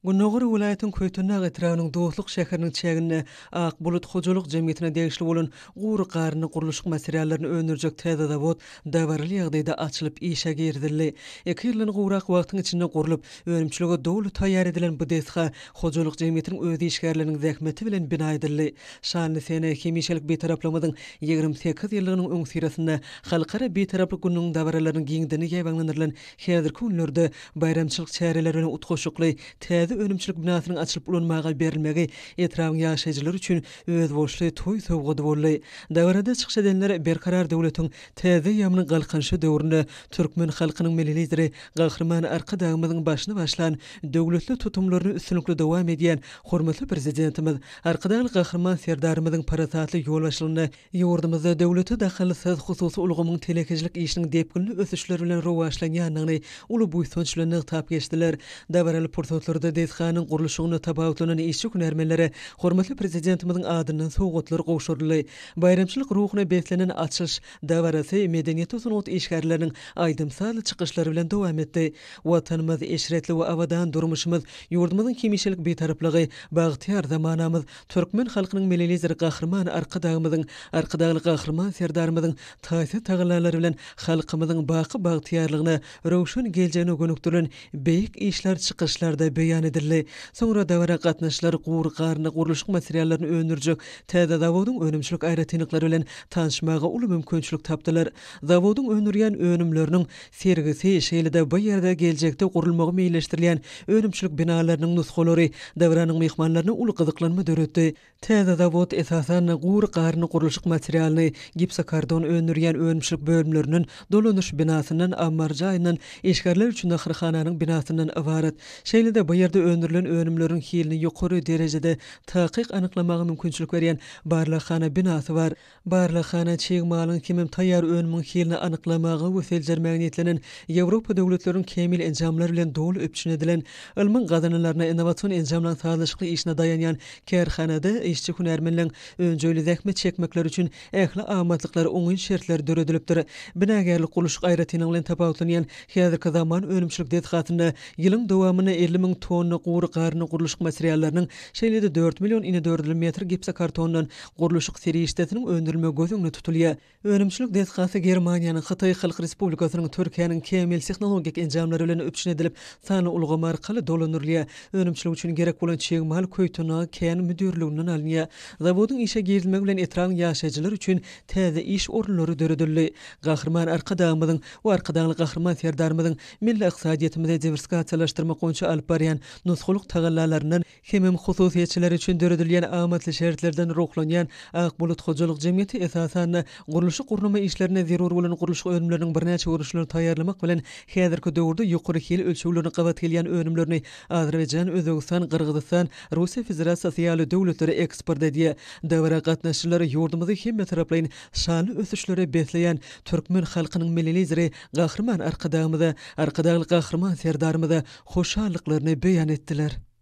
Gündogar welaýatyň Köýtendag etrabynyň Dostluk şäheriniň çäginde Ak bulut hojalyk jemgyýetine degişli bolan gury garyndy gurluşyk materiallaryny öndürjek täze zawod dabaraly ýagdaýda açylyp işe girizildi. Iki ýyldan gowrak wagtyň içinde gurlup, önümçilige doly taýýar edilen bu desga hojalyk jemgyýetiniň öz işgärleriniň zähmeti bilen bina edildi. Şanly sene hemişelik Bitaraplygymyzyň 28 ýyllygynyň öňüsyrasynda Halkara Bitaraplyk gününiň dabaralarynyň giňden ýaýbaňlandyrylan häzirki günlerde baýramçylyk çäreleri bilen utgaşykly täze önümçilik binasynyň açylyp ulanmaga berilmegi etrabyň ýaşaýjylary üçin özboluşly toý sowgady boldy. Dabarada çykyş edenler Berkarar döwletiň täze eýýamynyň Galkynyşy döwründe türkmen halkynyň Milli Lideri Gahryman Arkadagymyzyň başyny başlan döwletli tutumlaryny üstünlikli dowam edýän hormatly Prezidentimiz Arkadagly Gahryman Serdarymyzyň parasatly ýolbaşçylygynda Ýurdumyzda döwlete dahylsyz hususy ulgamyň telekeçilik işiniň depginli ösüşler bilen rowaçlanýandygyny uly buýsanç bilen nygtap geçdiler. Dabaraly pursatlarda desganyň gurluşygynda tapawutlanan işçi-hünärmenlere hormatly Prezidentimiziň adyndan sowgatlar gowşuryldy. Baýramçylyk ruhuna beslenen açylyş dabarasy medeniýet we sungat işgärleriniň aýdym-sazly çykyşlary bilen dowam etdi. Watanymyz, eşretli we abadan durmuşymyz, ýurdumyzyň hemişelik Bitaraplygy, bagtyýar zamanamyz Türkmen halkynyň Milli Lideri Gahryman Arkadagymyzyň, Arkadagly Gahryman Serdarymyzyň taýsyz tagallalary bilen halkymyzyň baky bagtyýarlygyna, röwşen geljegine gönükdirilen beýik işler çykyşlarda beýan edildi. Soňra dabara gatnaşyjylar gury garyndy gurluşyk materiallaryny öndürjek täze zawodyň önümçilik aýratynlyklary bilen tanyşmaga uly mümkinçilik tapdylar. Zawodyň öndürýän önümleriniň sergisi, şeýle-de bu ýerde geljekde gurulmagy meýilleşdirilýän önümçilik binalarynyň nusgalary dabaranyň myhmanlarynda uly gyzyklanma döretdi. Täze zawod, esasan-da, gury garyndy gurluşyk materialyny, gipsokardon öndürýän önümçilik bölümlerinden, dolanyş binasyndan, ammar jaýyndan, işgärler üçin naharhananyň binasyndan ybarat. Şeýle-de bu ýerde öndürilen önümleriň hilini ýokary derejede takyk anyklamaga mümkinçilik berýän barlaghana binasy bar. Barlaghana çig malyň hemem taýýar önümiň hilini anyklamaga we seljermäge niýetlenen Ýewropa döwletleriniň kämil enjamlary bilen doly üpjün edilen, ylmyň gazananlaryna, innowasion enjamlaryň sazlaşykly işine daýanýan kärhanada işçi-hünärmenleň önjeýli zähmet çekmekleri üçin ähli amatlyklar, oňyn şertler döredilipdir. Binagärlik-gurluşyk aýratynlygy bilen tapawutlanýan häzirki zaman önümçilik desgasynda ýylyň dowamynda 50 müň tonna gury garyndy gurluşyk materiallarynyň, şeýle-de 4 million inedördül metr gipsokartondan Gurluşyk serişdesiniň öndürilmegi göz öňünde tutulýar. Önümçilik desgasy Germaniýanyň, Hytaý Halk Respublikasynyň, Türkiýäniň kämil tehnologik enjamlary bilen üpjün edilip, sanly ulgam arkaly dolandyrylýar. Önümçilik üçin gerek bolan çig mal Köýtendag kän müdirliginden alynýar. Zawodyň işe girizilmegi bilen etrabyň ýaşaýjylary üçin täze iş orunlary döredildi. Gahryman Arkadagymyzyň we Arkadagly Gahryman Serdarymyzyň milli ykdysadyýetimizi diwersifikasiýalaşdyrmak boýunça alyp barýan nusgalyk tagallalaryndan Hemem hususyýetçiler üçin döredilýän amatly şertlerden ruhlanýan Ak bulut hojalyk jemgyýeti esasanda gurluşyk-gurnama işlerinde zerur bolan gurluşyk önümleriniň birnäçe görnüşlerini taýýarlamak bilen häzirki döwürde ýokary hil ölçeglerine gabat gelýän önümlerini Azerbaýjan, Özbegistan, Gyrgyzystan, Russiýa Federasiýasy ýaly döwletlere eksport edýär. Dabara gatnaşyjylar ýurdumyzy hemmetaraplaýyn şanly ösüşlere besleýän türkmen halkynyň Milli Lideri Gahryman Arkadagymyza, Arkadagly Gahryman Serdarymyza hoşallyklaryny beýan etdiler.